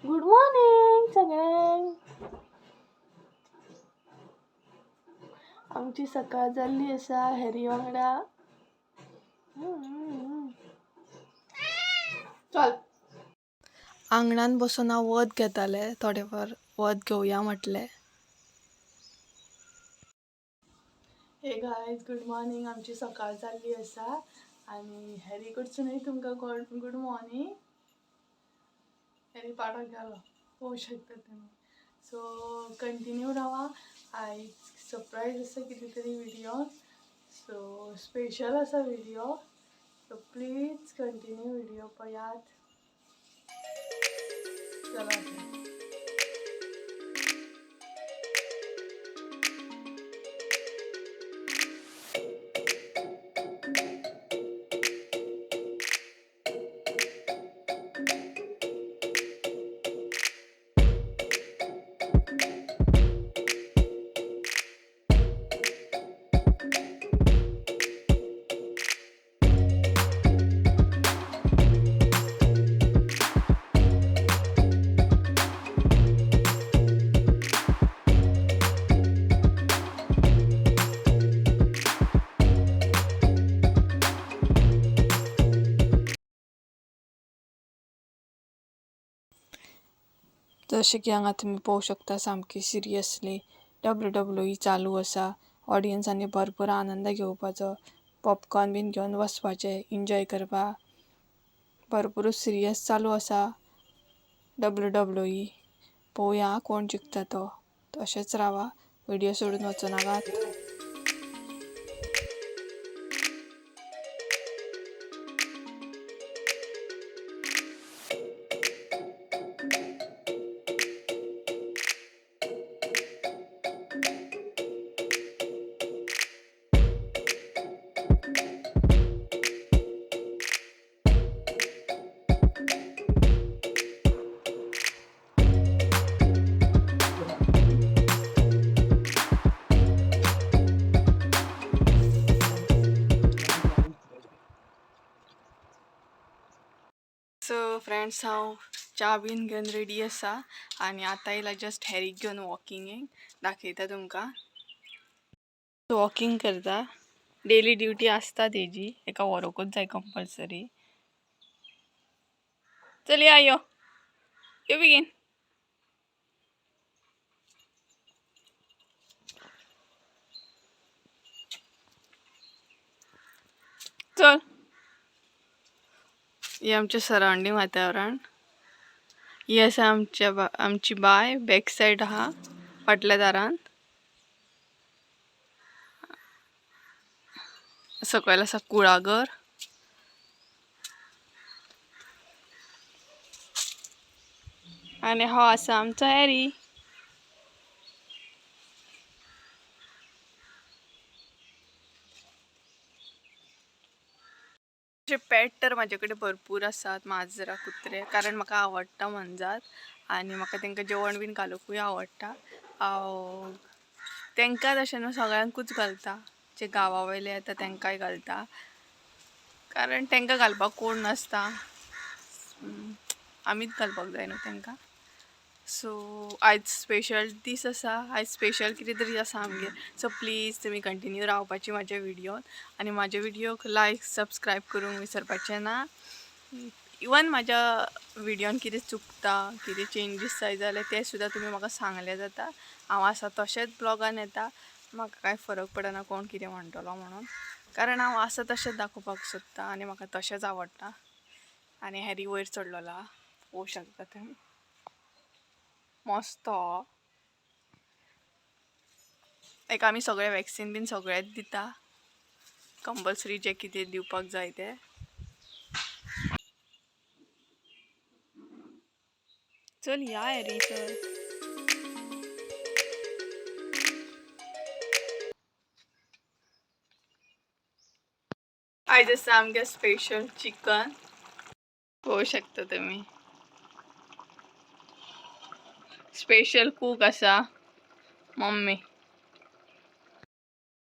Good morning सगळ्यांक. आमची सकाळ जाल्ली आसा हॅरी वांगडा. चल. आंगणान बसून हांव वत घेतालें, थोडेफार वत घेवया म्हटलें. हे गायज, गुड मॉर्निंग. आमची सकाळ जाल्ली आसा आनी हॅरी कडसूनय तुमकां गुड मॉर्निंग. हॅरी पाडो गेलो, पळोवंक शकता तुमी. सो कंटिन्यू रावा. आयज सरप्रायज आसा कितें तरी व्हिडियो, सो स्पेशल आसा video, so please continue video पळयात. चला. जशें की हांगा तुमी पळोवंक शकता, सामकी सिरियसली WWE चालू आसा. ऑडियन्सांनी भरपूर आनंद घेवपाचो, पॉपकॉर्न बीन घेवन वचपाचें एन्जॉय करपाक. भरपुरूच सिरियस चालू आसा WWE. पळोवया कोण जिखता तो. तशेंच रावा, व्हिडियो सोडून वचूं नाकात. सो फ्रेंड्स, हांव च्या बीन घेवन रेडी आसा आनी आतां येयला जस्ट हॅरीक घेवन वॉकिंगेक. दाखयता तुमकां. वॉकिंग करता, डेली ड्युटी आसता तेजी, एका व्हरूंकूच जाय कंपल्सरी. चल या, यो यो बेगीन. चल. हे आमचें सरावंडींग वातावरण. ही आसा आमच्या आमची बाय, बॅक सायड आहा फाटल्या दारान. सकयल आसा कुळागर. आनी हो आसा आमचो हॅरी. अशे पेट तर म्हाजे कडेन भरपूर आसात, माजरां, कुत्रे, कारण म्हाका आवडटा मोनजात आनी म्हाका तांकां जेवण बीन घालुकूय आवडटा. हांव तांकां तशें न्हू, सगळ्यांकूच घालता. जे गांवा वयले येता तांकांय घालता, कारण तांकां घालपाक कोण नासता, आमीच घालपाक जाय न्हू तांकां. सो आयज स्पेशल दीस आसा, आयज स्पेशल कितें तरी आसा आमगेर. सो प्लीज तुमी कंटिन्यू रावपाची म्हाज्या व्हिडियोन आनी म्हाज्या व्हिडियोक लायक सबस्क्रायब करूंक विसरपाचें ना. इवन म्हाज्या व्हिडियोन कितें चुकता, कितें चेंजीस जाय जाल्यार तें सुद्दां तुमी म्हाका सांगल्यार जाता. हांव आसा तशेंच ब्लॉगान येता, म्हाका कांय फरक पडना कोण कितें म्हणटलो म्हणून, कारण हांव आसा तशेंच दाखोवपाक सोदता आनी म्हाका तशेंच आवडटा. आनी हॅरी वयर चडलेलो आहा, पळोवंक शकता तुमी. मस्त. एक आमी सगळे वॅक्सिन बीन सगळेच दिता कंपल्सरी, जें कितें दिवपाक जाय तें. चल या हॅरी, चल. आयज आसा आमगे स्पेशल चिकन, पळोवंक शकता तुमी. स्पेशल कूक आसा मम्मी.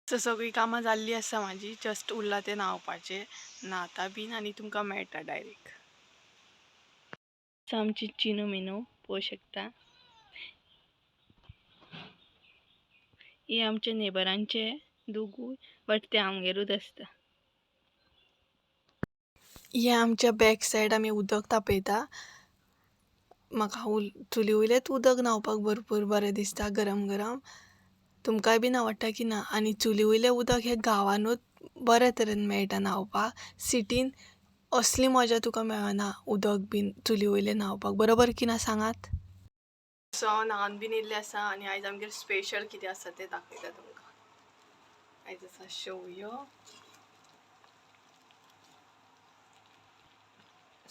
सो सगळीं कामां जाल्लीं आसा म्हाजी, जस्ट उरलां तें न्हांवपाचें. न्हाता बीन आनी तुमकां मेळटा डायरेक्ट. आमची चिनू मिनू. पळोवंक शकता. हे आमच्या नेबरांचे दोगूय, बट ते आमगेरूच आसता. हे आमच्या बॅक सायड आमी उदक तापयता. म्हाका चुली वयलेंच उदक न्हांवपाक भरपूर बरें दिसता, गरम गरम. तुमकांय बीन आवडटा की ना? आनी चुली वयलें उदक हें गांवानूच बरे तरेन मेळटा न्हांवपाक. सिटीन असली मजा तुका मेळना उदक बीन चुली वयलें न्हांवपाक. बरोबर की ना सांगात? सो हांव न्हावन बीन येयल्लें आसा आनी आयज आमगेर स्पेशल कितें आसा तें दाखयता तुमकां. आयज आसा शेवयो,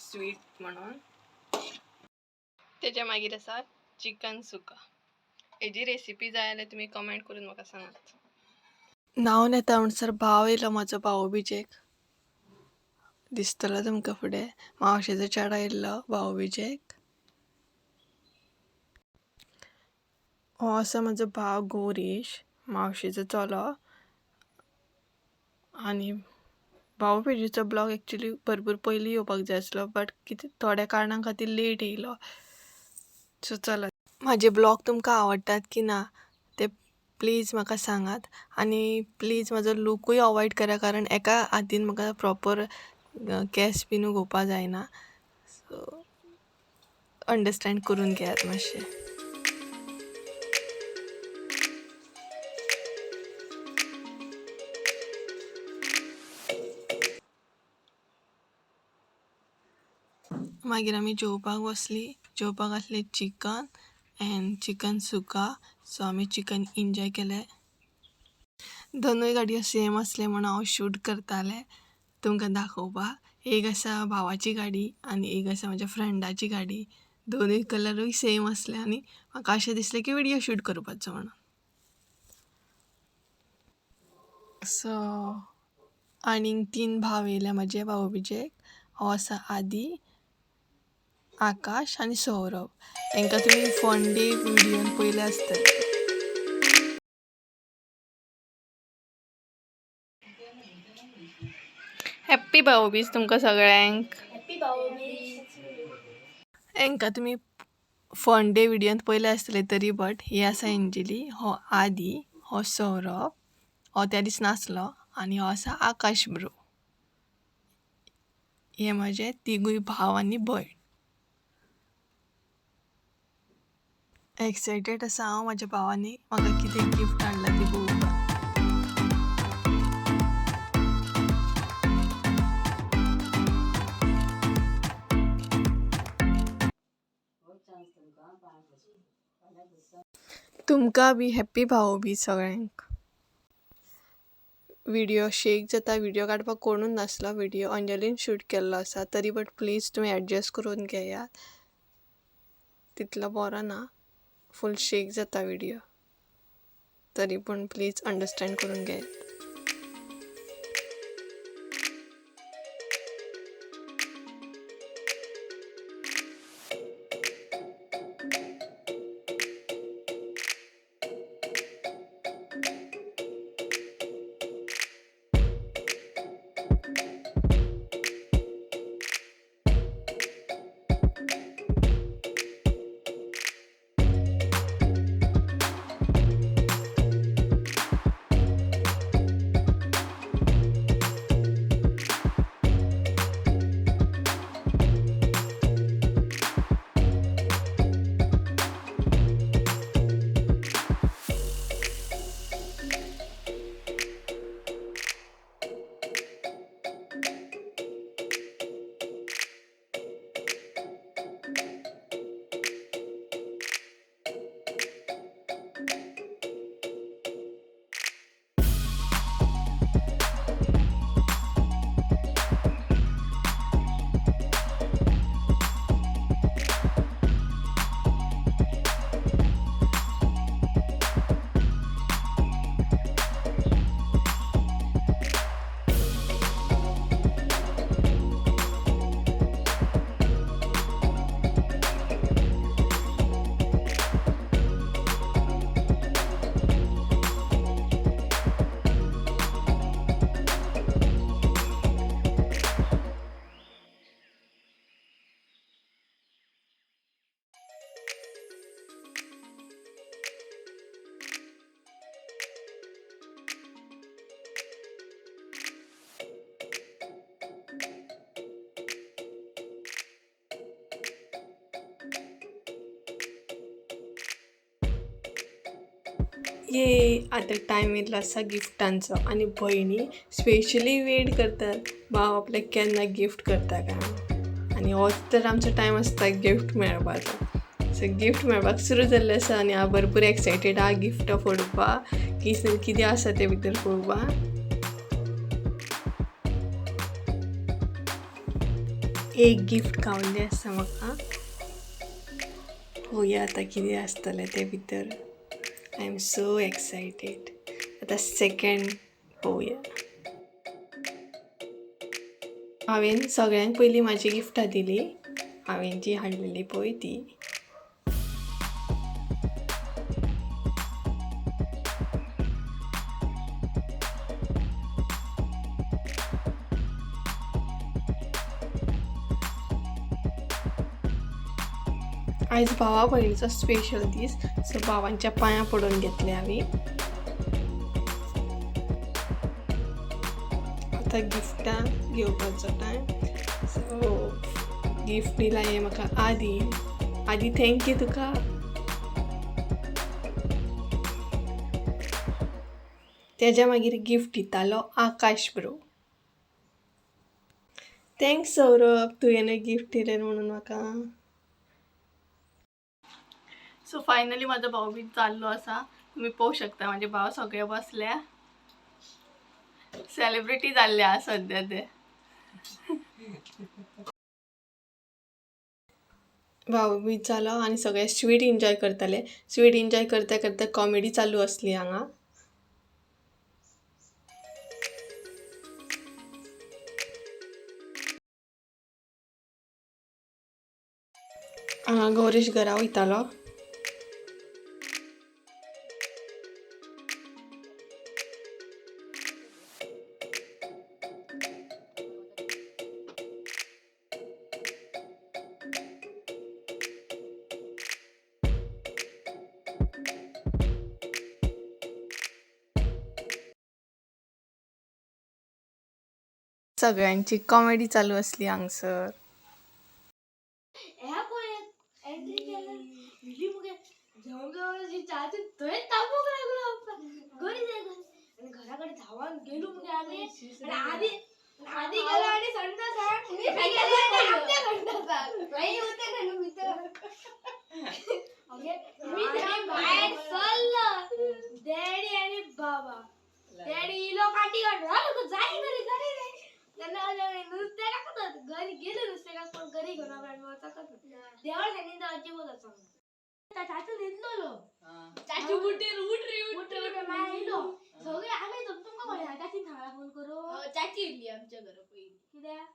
स्वीट म्हणून. तेज्या मागीर आसा चिकन सुका. हेजी रेसिपी जाय जाल्यार तुमी कमेंट करून म्हाका सांगात. न्हांवन येता म्हणसर भाव येयलो म्हाजो भावोबीजेक. दिसतलो तुमकां फुडें. मावशेचो चेडो येयल्लो भावोबीजेक. हो आसा म्हाजो भाव गौरीश, मावशेचो चलो. आनी भावोबीजेचो ब्लॉग एक्चुली भरपूर पयलीं येवपाक जाय आसलो, बट कितें थोड्या कारणां खातीर लेट येयलो. सो चलात, म्हाजे ब्लॉग तुमकां आवडटात की ना ते प्लीज म्हाका सांगात. आनी प्लीज म्हाजो लुकूय अवॉयड करा, कारण एका हातीन म्हाका प्रॉपर केंस बीन उगोवपा जायना. सो अंडरस्टँड करून घेयात मातशें. मागीर आमी जेवपाक बसली. जेवपाक आसलें चिकन एंड चिकन सुका. सो आमी चिकन इंजॉय केलें. दोनूय गाडयो सेम आसले म्हणून हांव शूट करतालें तुमकां दाखोवपाक. एक आसा भावाची गाडी आनी एक आसा म्हज्या फ्रेंडाची गाडी. दोनूय कलरूय सेम आसले आनी म्हाका अशें दिसलें की व्हिडियो शूट करपाचो म्हणून. सो आनीक 3 भाव येयले म्हाजे भावोबीजेक. हो आसा आदी, आकाश आनी सौरभ. हेंकां तुमी फन डे व्हिडियोन पयले आसतले. हॅप्पी भाऊबीज तुमकां सगळ्यांक. हॅप्पी भाऊबीज. हेंकां तुमी फन डे व्हिडियोन पयले आसतले तरी, बट ही आसा अंजली, हो आदी, हो सौरभ, हो त्या दीस नासलो, आनी हो आसा आकाश ब्रो. हे म्हाजे तिगूय भाव आनी भयण. एक्सायटेड आसा हांव म्हाज्या भावांनी म्हाका कितें गिफ्ट हाडला ती पळोवपाक. तुमकां बी हॅप्पी भाऊबीज सगळ्यांक. व्हिडियो शेक जाता, व्हिडियो काडपाक कोणूच नासलो. व्हिडियो अंजलीन शूट केल्लो आसा तरी, बट प्लीज तुमी एडजस्ट करून घेयात. तितलो बरो ना, फूल शेक जाता व्हिडियो, तरी पूण प्लीज अंडरस्टँड करून घेयात. ये आतां टायम येयल्लो आसा गिफ्टांचो आनी भयणी स्पेशली वेट करतात भाव आपल्याक केन्ना गिफ्ट करता काय म्हणून. आनी होच तर आमचो टायम आसता गिफ्ट मेळपाचो. सो गिफ्ट मेळपाक सुरू जाल्लें आसा आनी हांव भरपूर एक्सायटेड आहा गिफ्टां फोडपाक, की कितें आसा तें भितर पळोवपाक. एक गिफ्ट गावल्लें आसा म्हाका, पळोवया आतां कितें आसतलें तें भितर. I am so excited. आतां सेकेंड पळोवया. हांवें सगळ्यांक पयलीं म्हाजी गिफ्टां दिली, हांवें जी हाडलेली पळय ती. आयज भावा भयणीचो स्पेशल दीस, सो भावांच्या पांयां पडून घेतले हांवें. आतां गिफ्टां घेवपाचो टायम. सो गिफ्ट दिला हें म्हाका आदी. आदी thank you तुका. तेज्या मागीर गिफ्ट दितालो आकाश ब्रो. Thanks Saurabh, तुवें गिफ्ट दिलें म्हणून म्हाका. सो फायनली म्हाजो भाव बी जाल्लो आसा. तुमी पळोवंक शकता म्हाजे भाव सगळे बसल्या, सेलिब्रिटी जाल्ले आसा सद्या ते. भाव बी जालो आनी सगळे स्वीट एन्जॉय करताले. स्वीट एन्जॉय करता करता कॉमेडी चालू आसली हांगा. हांगा गौरेश घरा वयतालो. सगळ्यांची कॉमेडी चालू आसली हांगसर. ह्या पळय एंट्री केलं इली मुगे जेवण जेवण चाची थंय तापूंक लागलो घरी जाय घरी. आनी घरा कडेन धांवन गेलो मुगे आमी. आनी आदी आदी गेलो आनी संडासाक मी गेलो आनी आमच्या संडासाक मागीर वता न्हू भितर. ओके मी थंय भायर सरलो, डॅडी आनी बाबा. डॅडी इलो काटी काडून जाय घरी घरी जाय. तेन्ना नुस्तें काकतात घरी गेलो नुस्तें कापून घरी घेवन आपल्यान वचकच देवाळ सांगितलं अजिबात वचोंक. चाचू न्हिदलेलो. चाचू उठेर उठ रे उठ उठ मागीर येयलो सगळे आमी तुमकां कळना चाचीन सांगला फोन करून. चाची इल्ली आमच्या घरा पयली कित्याक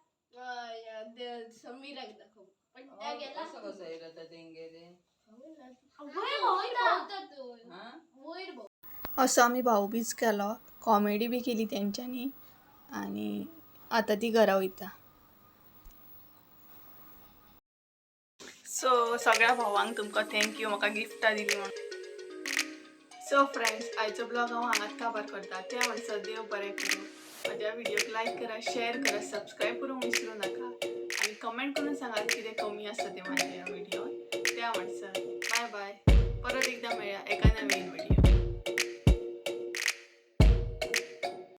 समीराक दाखोव पण त्या गेला कसं कसं येयला तेंगेले? वयर भोंवता. हा? वयर भोंवता. असो आमी भावबीज केलो, कॉमेडी बी केली तेंच्यांनी आनी आतां ती घरा वयता. सो सगळ्या भावांक तुमकां thank you म्हाका गिफ्टां दिली म्हणून. सो फ्रेंड्स, आयचो ब्लॉग हांव हांगाच काबार करता. त्या म्हणसर देव बरें करूं. म्हाज्या व्हिडियोक लायक करा, शेअर करा, सबस्क्रायब करूंक विसरूं नाका आनी कमेंट करून सांगात कितें कमी आसा तें म्हाज्या व्हिडियोन. त्या म्हणसर बाय बाय, परत एकदां मेळया एका नवीन व्हिडियो.